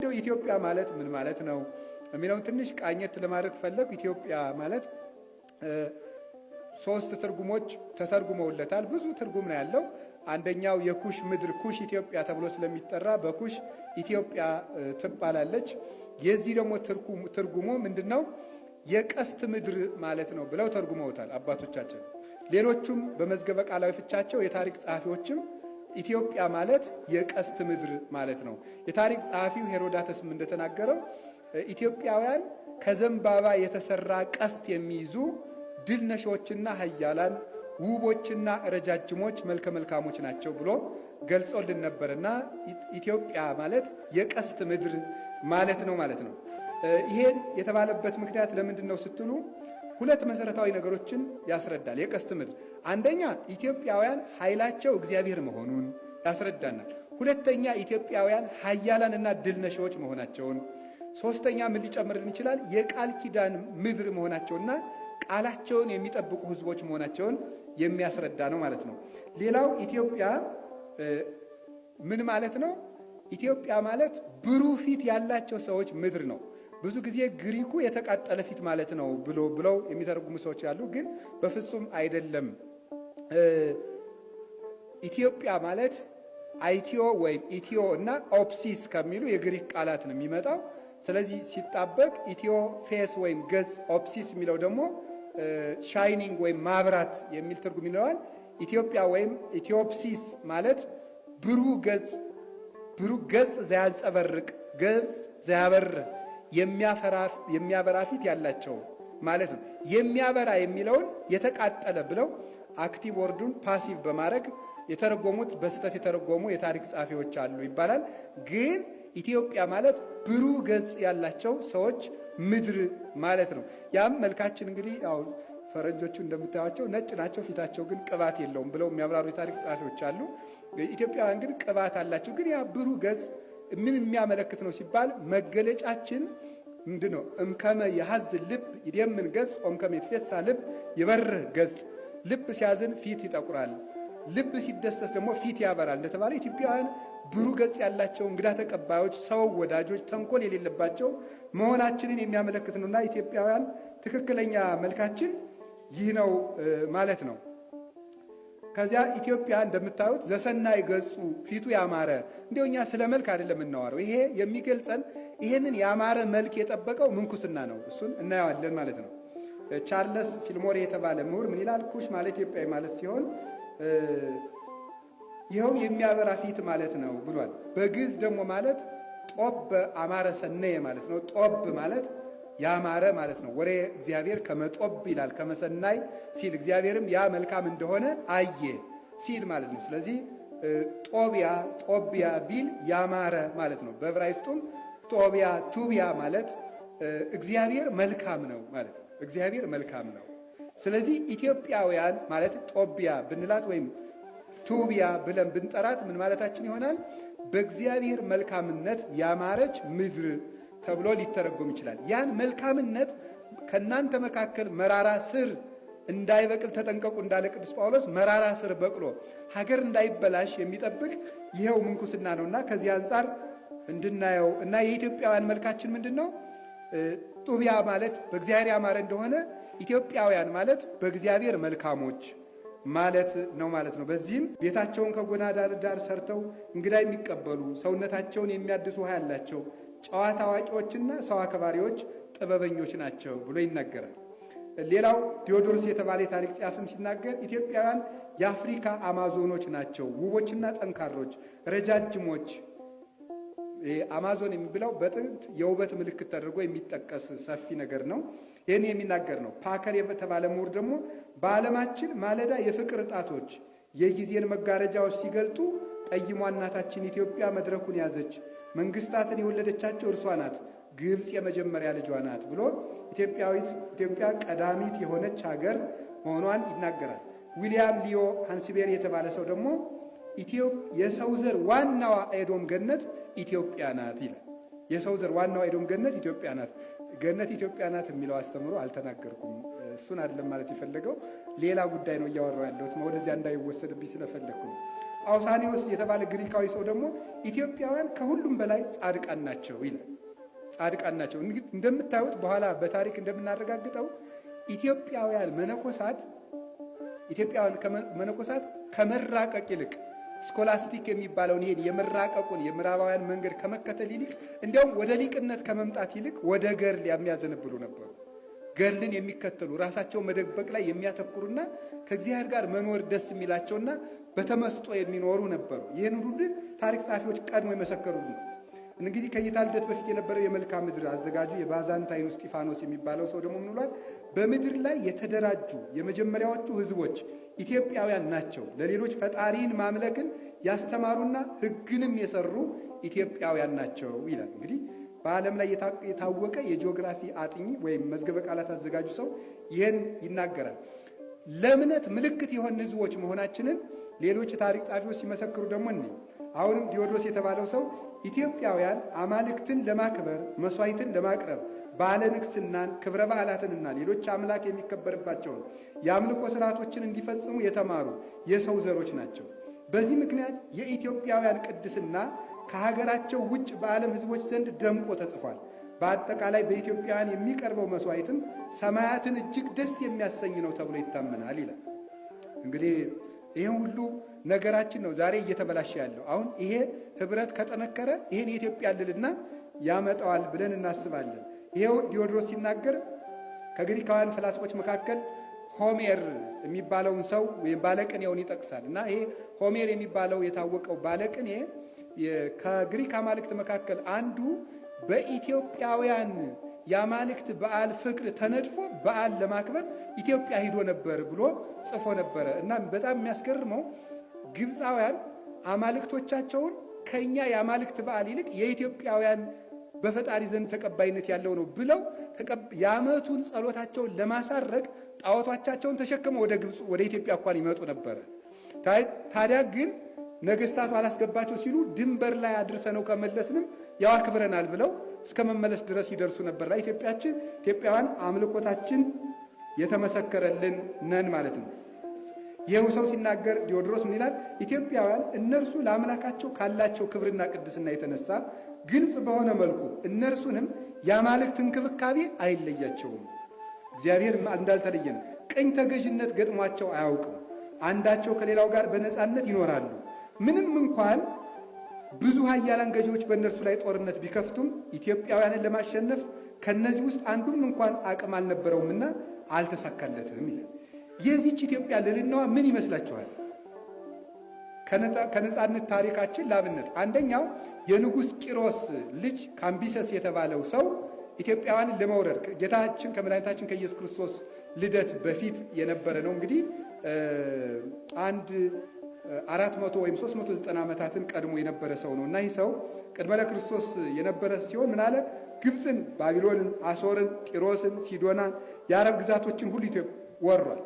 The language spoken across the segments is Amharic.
እንደው ኢትዮጵያ ማለት ምን ማለት ነው የሚለውን ትንሽ ቃኘት ለማድረግ ፈለግኩ። ኢትዮጵያ ማለት ሶስት ትርጉሞች ተተርጉመውለታል። ብዙ ትርጉም ነው ያለው። አንደኛው የኩሽ ምድር፣ ኩሽ ኢትዮጵያ ተብሎ ስለሚጠራ በኩሽ ኢትዮጵያ ትባላለች። የዚህ ደግሞ ትርጉሙ ምንድን ነው? የቀስት ምድር ማለት ነው ብለው ተርጉመውታል አባቶቻችን። ሌሎቹም በመዝገበ ቃላዊ ፍቻቸው፣ የታሪክ ጸሐፊዎችም ኢትዮጵያ ማለት የቀስት ምድር ማለት ነው። የታሪክ ጸሐፊው ሄሮዳተስም እንደተናገረው ኢትዮጵያውያን ከዘንባባ የተሰራ ቀስት የሚይዙ ድል ነሾችና ኃያላን፣ ውቦችና ረጃጅሞች፣ መልከ መልካሞች ናቸው ብሎ ገልጾልን ነበርና ኢትዮጵያ ማለት የቀስት ምድር ማለት ነው ማለት ነው። ይሄን የተባለበት ምክንያት ለምንድን ነው ስትሉ ሁለት መሰረታዊ ነገሮችን ያስረዳል። የቀስት ምድር አንደኛ ኢትዮጵያውያን ኃይላቸው እግዚአብሔር መሆኑን ያስረዳናል። ሁለተኛ ኢትዮጵያውያን ኃያላንና ድል ነሺዎች መሆናቸውን፣ ሶስተኛ ምን ሊጨምርልን ይችላል? የቃል ኪዳን ምድር መሆናቸውና ቃላቸውን የሚጠብቁ ሕዝቦች መሆናቸውን የሚያስረዳ ነው ማለት ነው። ሌላው ኢትዮጵያ ምን ማለት ነው? ኢትዮጵያ ማለት ብሩህ ፊት ያላቸው ሰዎች ምድር ነው። ብዙ ጊዜ ግሪኩ የተቃጠለ ፊት ማለት ነው ብለው የሚተረጉሙ ሰዎች ያሉ፣ ግን በፍጹም አይደለም። ኢትዮጵያ ማለት አይቲዮ ወይም ኢትዮ እና ኦፕሲስ ከሚሉ የግሪክ ቃላት ነው የሚመጣው። ስለዚህ ሲጣበቅ ኢትዮ face ወይም ገጽ፣ ኦፕሲስ የሚለው ደግሞ shining ወይም ማብራት የሚል ትርጉም ይለዋል። ኢትዮጵያ ወይም ኢትዮፕሲስ ማለት ብሩህ ገጽ፣ ብሩህ ገጽ ዘያንጸበርቅ፣ ገጽ ዘያበርህ፣ የሚያበራ ፊት ያላቸው ማለት ነው። የሚያበራ የሚለውን የተቃጠለ ብለው active word ኡን passive በማድረግ የተረጎሙት፣ በስህተት የተረጎሙ የታሪክ ጸሐፊዎች አሉ ይባላል። ግን ኢትዮጵያ ማለት ብሩህ ገጽ ያላቸው ሰዎች ምድር ማለት ነው። ያም መልካችን እንግዲህ ያው ፈረንጆቹ እንደምታዩቸው ነጭ ናቸው፣ ፊታቸው ግን ቅባት የለውም ብለው የሚያብራሩ የታሪክ ጸሐፊዎች አሉ። ኢትዮጵያውያን ግን ቅባት አላቸው። ግን ያ ብሩህ ገጽ ምን የሚያመለክት ነው ሲባል መገለጫችን ምንድን ነው? እምከመ የሐዝን ልብ ይደምን ገጽ ወእምከመ ይትፌሣሕ ልብ ይበርህ ገጽ። ልብ ሲያዝን ፊት ይጠቁራል፣ ልብ ሲደሰት ደግሞ ፊት ያበራል እንደተባለ ኢትዮጵያውያን ብሩህ ገጽ ያላቸው እንግዳ ተቀባዮች፣ ሰው ወዳጆች፣ ተንኮል የሌለባቸው መሆናችንን የሚያመለክት ነውና ኢትዮጵያውያን ትክክለኛ መልካችን ይህ ነው ማለት ነው። ከዚያ ኢትዮጵያ እንደምታዩት ዘሰናይ ገጹ፣ ፊቱ ያማረ፣ እንዲያው እኛ ስለ መልክ አይደለም የምናወራው። ይሄ የሚገልጸን ይሄንን ያማረ መልክ የጠበቀው ምንኩስና ነው። እሱን እናየዋለን ማለት ነው። ቻርለስ ፊልሞሬ የተባለ ምሁር ምን ይላል? ኩሽ ማለት ኢትዮጵያዊ ማለት ሲሆን ይኸውም የሚያበራ ፊት ማለት ነው ብሏል። በግዕዝ ደግሞ ማለት ጦብ አማረ ሰነየ ማለት ነው። ጦብ ማለት ያማረ ማለት ነው። ወሬ እግዚአብሔር ከመጦብ ይላል፣ ከመሰናይ ሲል እግዚአብሔርም ያ መልካም እንደሆነ አየ ሲል ማለት ነው። ስለዚህ ጦቢያ ጦቢያ ቢል ያማረ ማለት ነው። በዕብራይስጡም ጦቢያ ቱቢያ ማለት እግዚአብሔር መልካም ነው ማለት ነው። እግዚአብሔር መልካም ነው። ስለዚህ ኢትዮጵያውያን ማለት ጦቢያ ብንላት ወይም ቱቢያ ብለን ብንጠራት ምን ማለታችን ይሆናል? በእግዚአብሔር መልካምነት ያማረች ምድር ተብሎ ሊተረጎም ይችላል። ያን መልካምነት ከእናንተ መካከል መራራ ስር እንዳይበቅል ተጠንቀቁ እንዳለ ቅዱስ ጳውሎስ፣ መራራ ስር በቅሎ ሀገር እንዳይበላሽ የሚጠብቅ ይኸው ምንኩስና ነውና ከዚህ አንጻር እንድናየው እና የኢትዮጵያውያን መልካችን ምንድን ነው? ጡቢያ ማለት በእግዚአብሔር ያማረ እንደሆነ ኢትዮጵያውያን ማለት በእግዚአብሔር መልካሞች ማለት ነው ማለት ነው። በዚህም ቤታቸውን ከጎዳና ዳር ዳር ሰርተው እንግዳ የሚቀበሉ፣ ሰውነታቸውን የሚያድሱ ውሃ ያላቸው፣ ጨዋታ አዋቂዎችና ሰው አክባሪዎች፣ ጥበበኞች ናቸው ብሎ ይናገራል። ሌላው ዲዮዶሮስ የተባለ የታሪክ ጸሐፊም ሲናገር ኢትዮጵያውያን የአፍሪካ አማዞኖች ናቸው፣ ውቦችና ጠንካሮች፣ ረጃጅሞች። አማዞን የሚብለው በጥንት የውበት ምልክት ተደርጎ የሚጠቀስ ሰፊ ነገር ነው። ይህን የሚናገር ነው። ፓከር የተባለ ምሁር ደግሞ በዓለማችን ማለዳ የፍቅር ጣቶች የጊዜን መጋረጃዎች ሲገልጡ ጠይሟ እናታችን ኢትዮጵያ መድረኩን ያዘች፣ መንግስታትን የወለደቻቸው እርሷ ናት፣ ግብፅ የመጀመሪያ ልጇ ናት ብሎ ኢትዮጵያዊት ኢትዮጵያ ቀዳሚት የሆነች ሀገር መሆኗን ይናገራል። ዊሊያም ሊዮ ሃንስቤሪ የተባለ ሰው ደግሞ የሰው ዘር ዋናዋ ኤዶም ገነት ኢትዮጵያ ናት ይላል። የሰው ዘር ዋናዋ ኤዶም ገነት ኢትዮጵያ ናት። ገነት ኢትዮጵያ ናት የሚለው አስተምሮ አልተናገርኩም። እሱን አይደለም ማለት የፈለገው፣ ሌላ ጉዳይ ነው እያወራሁ ያለሁት። ወደዚያ እንዳይወሰድብኝ ስለፈለግኩ ነው። ጳውሳኒዎስ የተባለ ግሪካዊ ሰው ደግሞ ኢትዮጵያውያን ከሁሉም በላይ ጻድቃን ናቸው ይላል። ጻድቃን ናቸው። እንደምታዩት በኋላ በታሪክ እንደምናረጋግጠው ኢትዮጵያውያን መነኮሳት ከመራቀቅ ይልቅ scholastic የሚባለውን ይሄን የመራቀቁን የምዕራባውያን መንገድ ከመከተል ይልቅ እንዲያውም ወደ ሊቅነት ከመምጣት ይልቅ ወደ ገድል የሚያዘነብሉ ነበሩ። ገድልን የሚከተሉ፣ ራሳቸው መደበቅ ላይ የሚያተኩሩና ከእግዚአብሔር ጋር መኖር ደስ የሚላቸውና በተመስጦ የሚኖሩ ነበሩ። ይህን ሁሉ ታሪክ ጸሐፊዎች ቀድሞ የመሰከሩልን። እንግዲህ ከጌታ ልደት በፊት የነበረው የመልክዓ ምድር አዘጋጁ የባዛንታይኑ እስጢፋኖስ የሚባለው ሰው ደግሞ ምን ብሏል? በምድር ላይ የተደራጁ የመጀመሪያዎቹ ሕዝቦች ኢትዮጵያውያን ናቸው። ለሌሎች ፈጣሪን ማምለክን ያስተማሩና ሕግንም የሰሩ ኢትዮጵያውያን ናቸው ይላል። እንግዲህ በዓለም ላይ የታወቀ የጂኦግራፊ አጥኚ ወይም መዝገበ ቃላት አዘጋጁ ሰው ይህን ይናገራል። ለእምነት ምልክት የሆን ሕዝቦች መሆናችንን ሌሎች የታሪክ ጸሐፊዎች ሲመሰክሩ ደግሞ እኔ አሁንም ዲዮድሮስ የተባለው ሰው ኢትዮጵያውያን አማልክትን ለማክበር፣ መስዋዕትን ለማቅረብ፣ በዓለ ንግስናን፣ ክብረ በዓላትንና ሌሎች አምላክ የሚከበርባቸውን የአምልኮ ስርዓቶችን እንዲፈጽሙ የተማሩ የሰው ዘሮች ናቸው። በዚህ ምክንያት የኢትዮጵያውያን ቅድስና ከሀገራቸው ውጭ በዓለም ሕዝቦች ዘንድ ደምቆ ተጽፏል። በአጠቃላይ በኢትዮጵያውያን የሚቀርበው መስዋዕትም ሰማያትን እጅግ ደስ የሚያሰኝ ነው ተብሎ ይታመናል ይላል። እንግዲህ ይህ ሁሉ ነገራችን ነው ዛሬ እየተበላሸ ያለው። አሁን ይሄ ህብረት ከጠነከረ ይሄን የኢትዮጵያ ልዕልና ያመጣዋል ብለን እናስባለን። ይሄው ዲዮድሮስ ሲናገር ከግሪካውያን ፈላስፎች መካከል ሆሜር የሚባለውን ሰው ወይም ባለቅኔውን ይጠቅሳል። እና ይሄ ሆሜር የሚባለው የታወቀው ባለቅኔ ከግሪክ አማልክት መካከል አንዱ በኢትዮጵያውያን የአማልክት በዓል ፍቅር ተነድፎ በዓል ለማክበር ኢትዮጵያ ሂዶ ነበር ብሎ ጽፎ ነበረ። እና በጣም የሚያስገርመው ግብፃውያን አማልክቶቻቸውን ከኛ የአማልክት በዓል ይልቅ የኢትዮጵያውያን በፈጣሪ ዘንድ ተቀባይነት ያለው ነው ብለው የዓመቱን ጸሎታቸውን ለማሳረግ ጣዖቶቻቸውን ተሸክመው ወደ ግብፅ፣ ወደ ኢትዮጵያ እንኳን ይመጡ ነበረ። ታዲያ ግን ነገስታቱ አላስገባቸው ሲሉ ድንበር ላይ አድርሰነው ከመለስንም ያው አክብረናል ብለው እስከ መመለስ ድረስ ይደርሱ ነበር። ኢትዮጵያችን ኢትዮጵያውያን አምልኮታችን የተመሰከረልን ነን ማለት ነው። ይኸው ሰው ሲናገር ዲዮድሮስ ምን ይላል? ኢትዮጵያውያን እነርሱ ለአምላካቸው ካላቸው ክብርና ቅድስና የተነሳ ግልጽ በሆነ መልኩ እነርሱንም የአማልክት እንክብካቤ አይለያቸውም። እግዚአብሔር እንዳልተለየን ቅኝ ተገዥነት ገጥሟቸው አያውቅም። አንዳቸው ከሌላው ጋር በነፃነት ይኖራሉ። ምንም እንኳን ብዙ ኃያላን ገዢዎች በእነርሱ ላይ ጦርነት ቢከፍቱም ኢትዮጵያውያንን ለማሸነፍ ከነዚህ ውስጥ አንዱም እንኳን አቅም አልነበረውምና አልተሳካለትም ይላል። የዚች ኢትዮጵያ ልዕልናዋ ምን ይመስላችኋል? ከነጻነት ታሪካችን ላብነት አንደኛው የንጉሥ ቂሮስ ልጅ ካምቢሰስ የተባለው ሰው ኢትዮጵያውያንን ለመውረር ጌታችን ከመድኃኒታችን ከኢየሱስ ክርስቶስ ልደት በፊት የነበረ ነው። እንግዲህ አንድ 400 ወይም 390 ዓመታትን ቀድሞ የነበረ ሰው ነው እና ይህ ሰው ቅድመ ለክርስቶስ የነበረ ሲሆን ምን አለ? ግብፅን፣ ባቢሎንን፣ አሶርን፣ ጢሮስን፣ ሲዶናን፣ የአረብ ግዛቶችን ሁሉ ወሯል።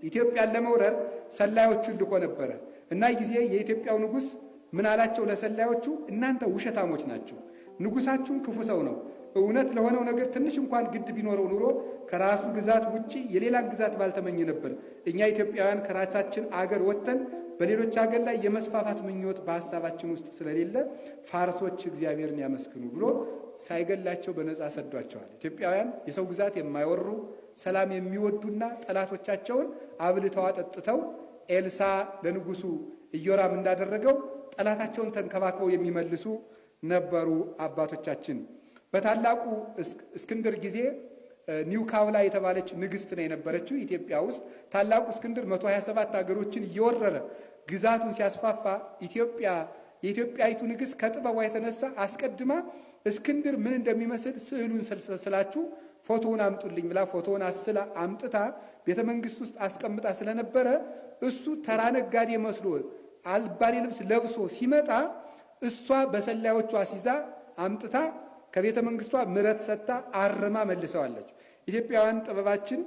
ኢትዮጵያን ለመውረር ሰላዮቹን ልኮ ነበረ እና ጊዜ የኢትዮጵያው ንጉሥ ምን አላቸው ለሰላዮቹ? እናንተ ውሸታሞች ናችሁ፣ ንጉሳችሁም ክፉ ሰው ነው። እውነት ለሆነው ነገር ትንሽ እንኳን ግድ ቢኖረው ኑሮ ከራሱ ግዛት ውጪ የሌላን ግዛት ባልተመኘ ነበር። እኛ ኢትዮጵያውያን ከራሳችን አገር ወጥተን በሌሎች አገር ላይ የመስፋፋት ምኞት በሀሳባችን ውስጥ ስለሌለ ፋርሶች እግዚአብሔርን ያመስግኑ ብሎ ሳይገላቸው በነፃ ሰዷቸዋል። ኢትዮጵያውያን የሰው ግዛት የማይወሩ፣ ሰላም የሚወዱና ጠላቶቻቸውን አብልተው አጠጥተው ኤልሳ ለንጉሱ ኢዮራም እንዳደረገው ጠላታቸውን ተንከባክበው የሚመልሱ ነበሩ አባቶቻችን። በታላቁ እስክንድር ጊዜ ኒውካውላ የተባለች ንግስት ነው የነበረችው ኢትዮጵያ ውስጥ። ታላቁ እስክንድር 127 ሀገሮችን እየወረረ ግዛቱን ሲያስፋፋ ኢትዮጵያ የኢትዮጵያዊቱ ንግስት ከጥበቧ የተነሳ አስቀድማ እስክንድር ምን እንደሚመስል ስዕሉን ስላችሁ ፎቶውን አምጡልኝ ብላ ፎቶውን አስላ አምጥታ ቤተ መንግስት ውስጥ አስቀምጣ ስለነበረ እሱ ተራ ነጋዴ መስሎ አልባሌ ልብስ ለብሶ ሲመጣ እሷ በሰላዮቿ አስይዛ አምጥታ ከቤተ መንግስቷ ምረት ሰጥታ አርማ መልሰዋለች። ኢትዮጵያውያን ጥበባችን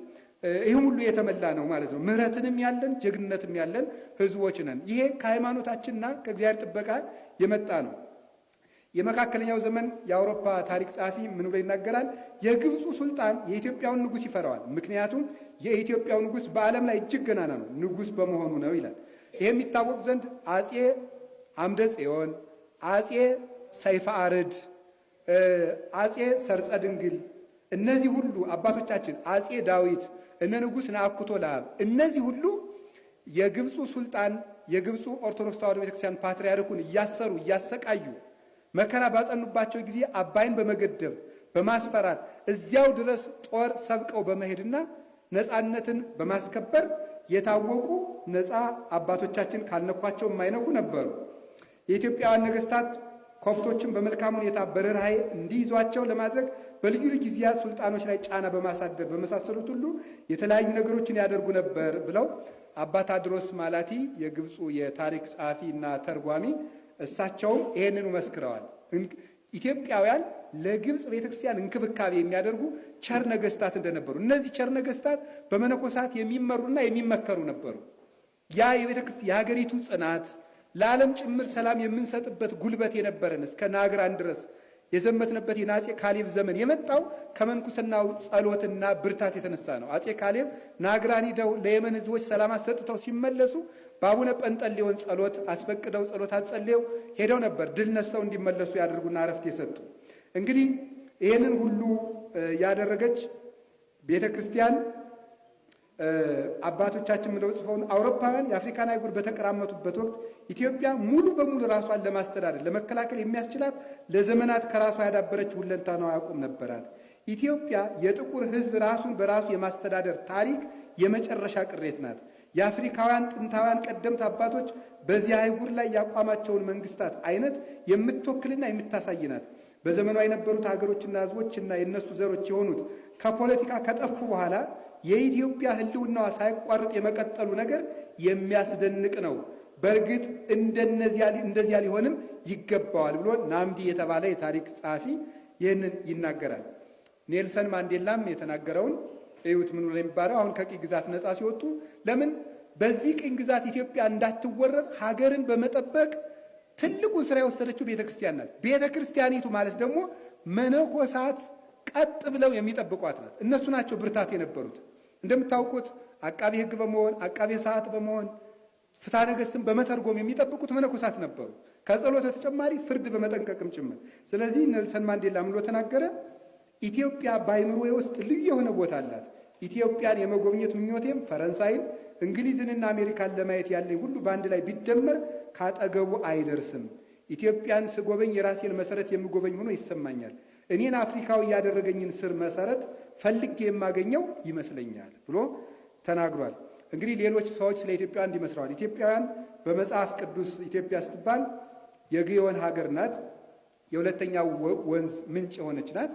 ይህም ሁሉ የተመላ ነው ማለት ነው። ምሕረትንም ያለን ጀግንነትም ያለን ህዝቦች ነን። ይሄ ከሃይማኖታችንና ከእግዚአብሔር ጥበቃ የመጣ ነው። የመካከለኛው ዘመን የአውሮፓ ታሪክ ጸሐፊ ምን ብሎ ይናገራል? የግብፁ ሱልጣን የኢትዮጵያውን ንጉሥ ይፈራዋል። ምክንያቱም የኢትዮጵያው ንጉሥ በዓለም ላይ እጅግ ገናና ነው፣ ንጉሥ በመሆኑ ነው ይላል። ይሄ የሚታወቅ ዘንድ አጼ አምደ ጽዮን፣ አጼ ሰይፈ አርድ፣ አጼ ሰርጸ ድንግል እነዚህ ሁሉ አባቶቻችን አጼ ዳዊት እነ ንጉሥ ናአኩቶ ለአብ እነዚህ ሁሉ የግብፁ ሱልጣን የግብፁ ኦርቶዶክስ ተዋሕዶ ቤተክርስቲያን ፓትርያርኩን እያሰሩ እያሰቃዩ መከራ ባጸኑባቸው ጊዜ አባይን በመገደብ በማስፈራር እዚያው ድረስ ጦር ሰብቀው በመሄድና ነፃነትን በማስከበር የታወቁ ነፃ አባቶቻችን ካልነኳቸው የማይነኩ ነበሩ። የኢትዮጵያውያን ነገስታት ኮፕቶችን በመልካም ሁኔታ በርኅራኄ እንዲይዟቸው ለማድረግ በልዩ ልዩ ጊዜያት ሱልጣኖች ላይ ጫና በማሳደር በመሳሰሉት ሁሉ የተለያዩ ነገሮችን ያደርጉ ነበር ብለው አባ ታድሮስ ማላቲ የግብፁ የታሪክ ጸሐፊ እና ተርጓሚ እሳቸውም ይሄንኑ መስክረዋል። ኢትዮጵያውያን ለግብፅ ቤተክርስቲያን እንክብካቤ የሚያደርጉ ቸር ነገስታት እንደነበሩ፣ እነዚህ ቸር ነገስታት በመነኮሳት የሚመሩና የሚመከሩ ነበሩ። ያ የቤተክርስቲያን የሀገሪቱ ጽናት ለዓለም ጭምር ሰላም የምንሰጥበት ጉልበት የነበረን እስከ ናግራን ድረስ የዘመትንበት የአፄ ካሌብ ዘመን የመጣው ከመንኩስናው ጸሎትና ብርታት የተነሳ ነው። አፄ ካሌብ ናግራን ሂደው ለየመን ሕዝቦች ሰላም አሰጥተው ሲመለሱ በአቡነ ጰንጠሌዎን ጸሎት አስፈቅደው ጸሎት አጸልየው ሄደው ነበር። ድል ነስተው እንዲመለሱ ያደርጉና እረፍት የሰጡ። እንግዲህ ይህንን ሁሉ ያደረገች ቤተ ክርስቲያን አባቶቻችን ምለው ጽፈውን አውሮፓውያን የአፍሪካን አህጉር በተቀራመቱበት ወቅት ኢትዮጵያ ሙሉ በሙሉ ራሷን ለማስተዳደር ለመከላከል የሚያስችላት ለዘመናት ከራሷ ያዳበረች ሁለንተናዊ አቋም ነበራት። ኢትዮጵያ የጥቁር ሕዝብ ራሱን በራሱ የማስተዳደር ታሪክ የመጨረሻ ቅሬት ናት። የአፍሪካውያን ጥንታውያን ቀደምት አባቶች በዚህ አህጉር ላይ ያቋማቸውን መንግስታት አይነት የምትወክልና የምታሳይ ናት። በዘመኗ የነበሩት ሀገሮችና ሕዝቦችና የእነሱ ዘሮች የሆኑት ከፖለቲካ ከጠፉ በኋላ የኢትዮጵያ ሕልውናዋ ሳይቋረጥ የመቀጠሉ ነገር የሚያስደንቅ ነው። በእርግጥ እንደዚያ ሊሆንም ይገባዋል ብሎ ናምዲ የተባለ የታሪክ ጸሐፊ ይህንን ይናገራል። ኔልሰን ማንዴላም የተናገረውን እዩት። ምኑ ላይ የሚባለው አሁን ከቅኝ ግዛት ነፃ ሲወጡ ለምን በዚህ ቅኝ ግዛት ኢትዮጵያ እንዳትወረር ሀገርን በመጠበቅ ትልቁን ስራ የወሰደችው ቤተ ክርስቲያን ናት። ቤተ ክርስቲያኒቱ ማለት ደግሞ መነኮሳት ቀጥ ብለው የሚጠብቋት ናት። እነሱ ናቸው ብርታት የነበሩት። እንደምታውቁት አቃቢ ሕግ በመሆን አቃቤ ሰዓት በመሆን ፍትሐ ነገሥትን በመተርጎም የሚጠብቁት መነኮሳት ነበሩ። ከጸሎት በተጨማሪ ፍርድ በመጠንቀቅም ጭምር። ስለዚህ ኔልሰን ማንዴላ ምን ብሎ ተናገረ? ኢትዮጵያ በአእምሮዬ ውስጥ ልዩ የሆነ ቦታ አላት። ኢትዮጵያን የመጎብኘት ምኞቴም ፈረንሳይን፣ እንግሊዝንና አሜሪካን ለማየት ያለኝ ሁሉ በአንድ ላይ ቢደመር ካጠገቡ አይደርስም። ኢትዮጵያን ስጎበኝ የራሴን መሰረት የምጎበኝ ሆኖ ይሰማኛል። እኔን አፍሪካዊ ያደረገኝን ስር መሰረት ፈልጌ የማገኘው ይመስለኛል ብሎ ተናግሯል። እንግዲህ ሌሎች ሰዎች ስለ ኢትዮጵያ እንዲመስለዋል። ኢትዮጵያውያን በመጽሐፍ ቅዱስ ኢትዮጵያ ስትባል የግዮን ሀገር ናት፣ የሁለተኛው ወንዝ ምንጭ የሆነች ናት።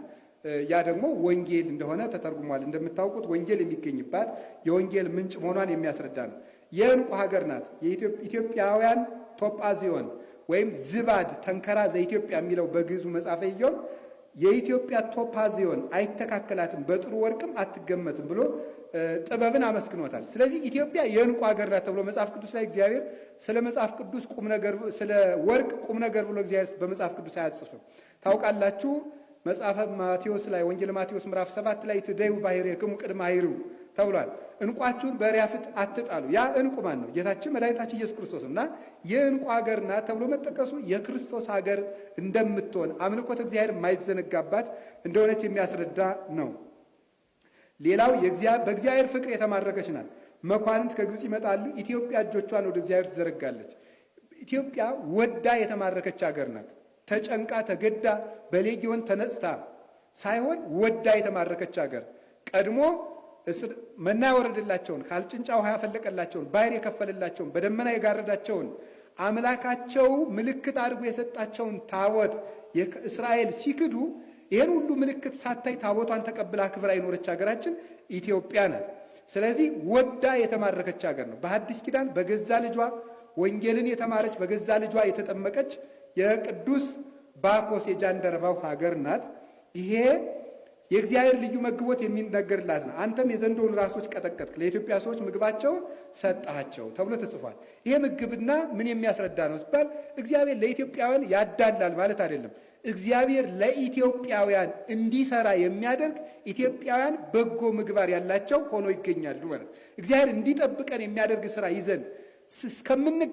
ያ ደግሞ ወንጌል እንደሆነ ተተርጉሟል። እንደምታውቁት ወንጌል የሚገኝባት የወንጌል ምንጭ መሆኗን የሚያስረዳ ነው። የዕንቁ ሀገር ናት። ኢትዮጵያውያን ቶጳዚዮን ወይም ዝባድ ተንከራ ዘኢትዮጵያ የሚለው በግዕዙ መጽሐፈ ኢዮብ የኢትዮጵያ ቶፓዚዮን አይተካከላትም፣ በጥሩ ወርቅም አትገመትም ብሎ ጥበብን አመስግኖታል። ስለዚህ ኢትዮጵያ የዕንቁ ሀገር ናት ተብሎ መጽሐፍ ቅዱስ ላይ እግዚአብሔር ስለ መጽሐፍ ቅዱስ ቁም ነገር ስለ ወርቅ ቁም ነገር ብሎ እግዚአብሔር በመጽሐፍ ቅዱስ አያጽፍም። ታውቃላችሁ መጽሐፈ ማቴዎስ ላይ ወንጌል ማቴዎስ ምዕራፍ 7 ላይ ትደዩ ባሕርየክሙ ቅድመ ኃይሩ ተብሏል። ዕንቋችሁን በእሪያ ፊት አትጣሉ። ያ ዕንቁ ማን ነው? ጌታችን መድኃኒታችን ኢየሱስ ክርስቶስ እና የዕንቁ ሀገር ናት ተብሎ መጠቀሱ የክርስቶስ ሀገር እንደምትሆን አምልኮተ እግዚአብሔር የማይዘነጋባት እንደሆነች የሚያስረዳ ነው። ሌላው በእግዚአብሔር ፍቅር የተማረከች ናት። መኳንንት ከግብፅ ይመጣሉ፣ ኢትዮጵያ እጆቿን ወደ እግዚአብሔር ትዘረጋለች። ኢትዮጵያ ወዳ የተማረከች ሀገር ናት። ተጨንቃ ተገዳ በሌጊዮን ተነጽታ ሳይሆን ወዳ የተማረከች ሀገር ቀድሞ መና ያወረደላቸውን ካልጭንጫ ውሃ ያፈለቀላቸውን ባሕር የከፈለላቸውን በደመና የጋረዳቸውን አምላካቸው ምልክት አድርጎ የሰጣቸውን ታቦት እስራኤል ሲክዱ ይህን ሁሉ ምልክት ሳታይ ታቦቷን ተቀብላ ክብራ የኖረች ሀገራችን ኢትዮጵያ ናት። ስለዚህ ወዳ የተማረከች ሀገር ነው። በሐዲስ ኪዳን በገዛ ልጇ ወንጌልን የተማረች በገዛ ልጇ የተጠመቀች የቅዱስ ባኮስ የጃንደረባው ሀገር ናት። ይሄ የእግዚአብሔር ልዩ መግቦት የሚነገርላት ነው። አንተም የዘንዶውን ራሶች ቀጠቀጥክ፣ ለኢትዮጵያ ሰዎች ምግባቸውን ሰጣቸው ተብሎ ተጽፏል። ይሄ ምግብና ምን የሚያስረዳ ነው ሲባል እግዚአብሔር ለኢትዮጵያውያን ያዳላል ማለት አይደለም። እግዚአብሔር ለኢትዮጵያውያን እንዲሰራ የሚያደርግ ኢትዮጵያውያን በጎ ምግባር ያላቸው ሆኖ ይገኛሉ ማለት ነው። እግዚአብሔር እንዲጠብቀን የሚያደርግ ስራ ይዘን እስከምንገናኝ።